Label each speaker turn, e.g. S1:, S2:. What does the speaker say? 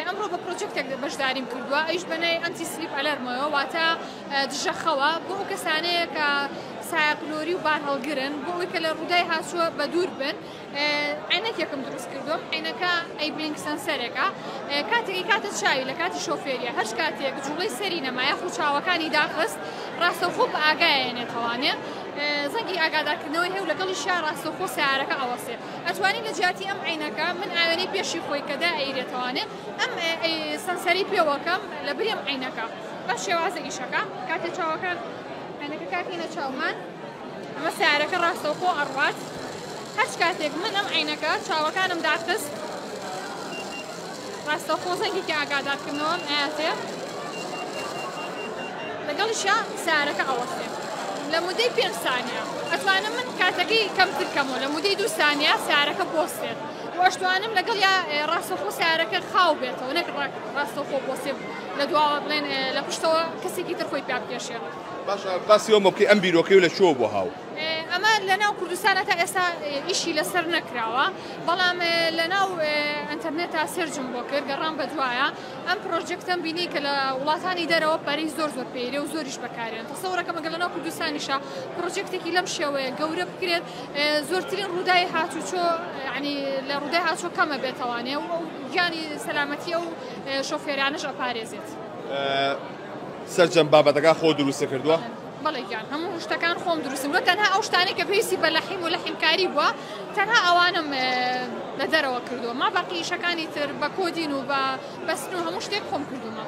S1: ئەمڕۆ بە پرۆجێکتێک بەشداریم کردووە، ئەویش بە ناوی anti sleep alarm ەوە، واتە دژەخەوە بۆ ئەو کەسانەیە کە سایەق لۆری و بارهەڵگرن، بۆ ئەوەی کە لە ڕوودای هاتووە بە دوور بن. عینەکێکم دروست کردووە، عینەکە ئەی blink sensor ێکە، کاتێک کاتە چاوی لە کاتی شۆفێریە هەر کاتێک جوڵەی سەری نەما یاخود چاوەکانی داخست ڕاستەوخۆ بە ئاگایەنێتەوانێ زەنگی ئاگادارکردنەوەی هەیە و لەگەڵیشیا ڕاستەوخۆ سیارەکە ئەوەسێ. ئەتوانی لە جیاتی ئەم عینەکە من ئاوێنەی پێشی خۆی کە دائەیرێتەوانێ ئەم sensor ی پێوەکەم لە بری ئەم عینەکە بە شێوازە ئیشەکە. کاتێ چاوەکان عینەکە کاکینە چاومان ئەمە سیارەکە ڕاستەوخۆ ئەڕوات. هەچ کاتێک من ئەم عینەکە چاوەکانم داخست ڕاستەوخۆ زەنگێکی ئاگادارکردنەوەم ئەیاتێ، لەگەڵیشیا سیارەکە ئەوەستێ لە مودەی 5 سانیە. ئەتوانم من کاتەکەی کەمتر کەمەوە لە مودەی 2 سانیە سیارەکە بۆستێت و ئەشتوانم لەگەڵ یا ڕاستەوخۆ سیارەکە خاو بێتەوە، نەک ڕاستەوخۆ بۆسێ لە دواوە بڵێن لە پشتەوە کەسێکی تر خۆی پیا بکێشێ.
S2: باشە، باسی ئەوە بکەی ئەم بیرۆکەی لە کوێوە بۆ هاو؟
S1: ئەمە لە ناو کوردستانە تا ئێستا ئیشی لەسەر نەکراوە، بەڵام لە ناو ئینتەرنێتا search م بۆ کرد، گەڕام بە دوایە ئەم پرۆژێکتەم بینی کە لە وڵاتانی دەرەوە پارەی زۆر زۆر پێیرێ و زۆریش بەکارێن. تەسەورەکەم ئەگەر لەناو کوردستانیشا پرۆژێکتێکی لەم شێوەیە گەورە بکرێت زۆرترین ڕوودای هاتوچۆ یعنی لە ڕوودای هاتوچۆ کەمە بێتەوانێ و گیانی سەلامەتی ئەو شۆفێرانەش ئەپارێزێت.
S2: سەرجەم بابەتەکان خۆ دروستە کردووە؟
S1: بەڵێ گیان، هەموو شتەکان خۆم دروستم کردووە، تەنها ئەو شتانەی کە پێویستی بە لەحیم و لەحیمکاری بووە تەنها ئەوانم لە دەرەوە کردووە، ما باقی ئیشەکانی تر بە coding و بە بەستن و هەموو شتێک خۆم کردوومە.